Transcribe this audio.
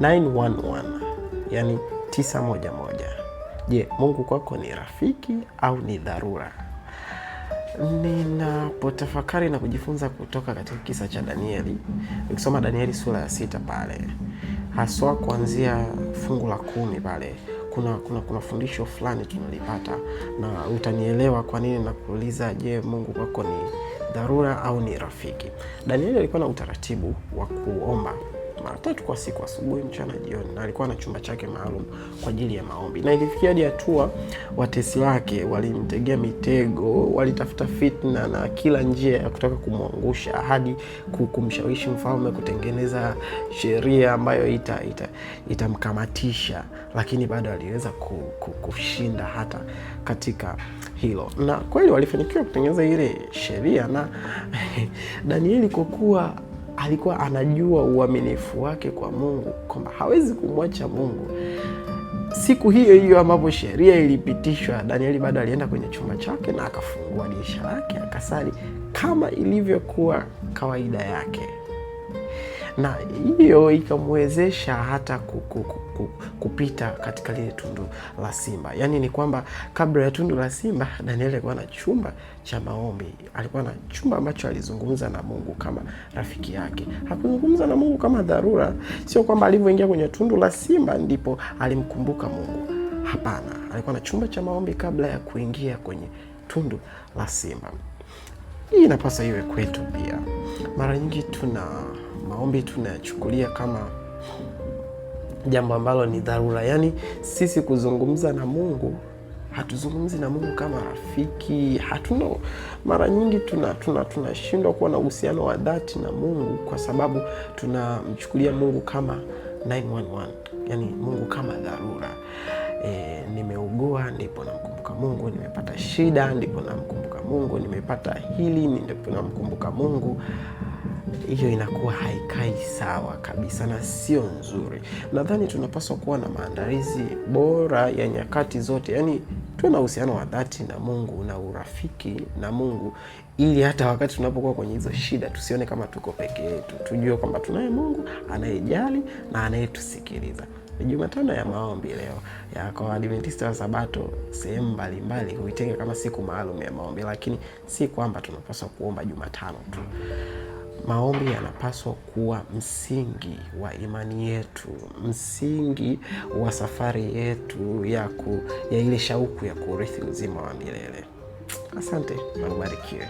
911, yani 911. Je, Mungu kwako ni rafiki au ni dharura? Ninapotafakari na kujifunza kutoka katika kisa cha Danieli, ukisoma Danieli sura ya 6 pale, haswa kuanzia fungu la 10 pale, kuna fundisho fulani tunalipata, na utanielewa kwa nini nakuuliza, je, Mungu kwako ni dharura au ni rafiki? Danieli alikuwa na utaratibu wa kuomba mara 3 kwa siku, asubuhi, mchana, jioni, na alikuwa na chumba chake maalum kwa ajili ya maombi. Na ilifikia hadi hatua watesi wake walimtegea mitego, walitafuta fitna na kila njia ya kutaka kumwangusha, hadi kumshawishi mfalme kutengeneza sheria ambayo itamkamatisha, lakini bado aliweza kushinda hata katika hilo. Na kweli walifanikiwa kutengeneza ile sheria, na Danieli kwa kuwa alikuwa anajua uaminifu wake kwa Mungu, kwamba hawezi kumwacha Mungu. Siku hiyo hiyo ambapo sheria ilipitishwa, Danieli bado alienda kwenye chumba chake na akafungua dirisha lake akasali kama ilivyokuwa kawaida yake, na hiyo ikamwezesha hata kupita katika lile tundu la simba. Yaani ni kwamba kabla ya tundu la simba, Danieli alikuwa na chumba cha maombi, alikuwa na chumba ambacho alizungumza na Mungu kama rafiki yake. Hakuzungumza na Mungu kama dharura. Sio kwamba alivyoingia kwenye tundu la simba ndipo alimkumbuka Mungu. Hapana, alikuwa na chumba cha maombi kabla ya kuingia kwenye tundu la simba. Hii inapaswa iwe kwetu pia. Mara nyingi tuna maombi tunayachukulia kama jambo ambalo ni dharura. Yaani sisi kuzungumza na Mungu, hatuzungumzi na Mungu kama rafiki. Hatuna, mara nyingi tunashindwa kuwa na uhusiano wa dhati na Mungu kwa sababu tunamchukulia Mungu kama 911, yaani Mungu kama dharura. Nimeugua ndipo namkumbuka Mungu, nimepata shida ndipo namkumbuka Mungu, nimepata hili ndipo namkumbuka Mungu. Hiyo inakuwa haikai sawa kabisa na sio nzuri. Nadhani tunapaswa kuwa na maandalizi bora ya nyakati zote, yaani tuwe na uhusiano wa dhati na Mungu na urafiki na Mungu, ili hata wakati tunapokuwa kwenye hizo shida tusione kama tuko peke yetu, tujue kwamba tunaye Mungu anayejali na anayetusikiliza. Ni Jumatano ya maombi leo ya kwa Waadventista wa Sabato sehemu mbalimbali huitenga kama siku maalum ya maombi, lakini si kwamba tunapaswa kuomba Jumatano tu. Maombi yanapaswa kuwa msingi wa imani yetu, msingi wa safari yetu ya ile shauku ya kurithi uzima wa milele. Asante na ubarikiwe.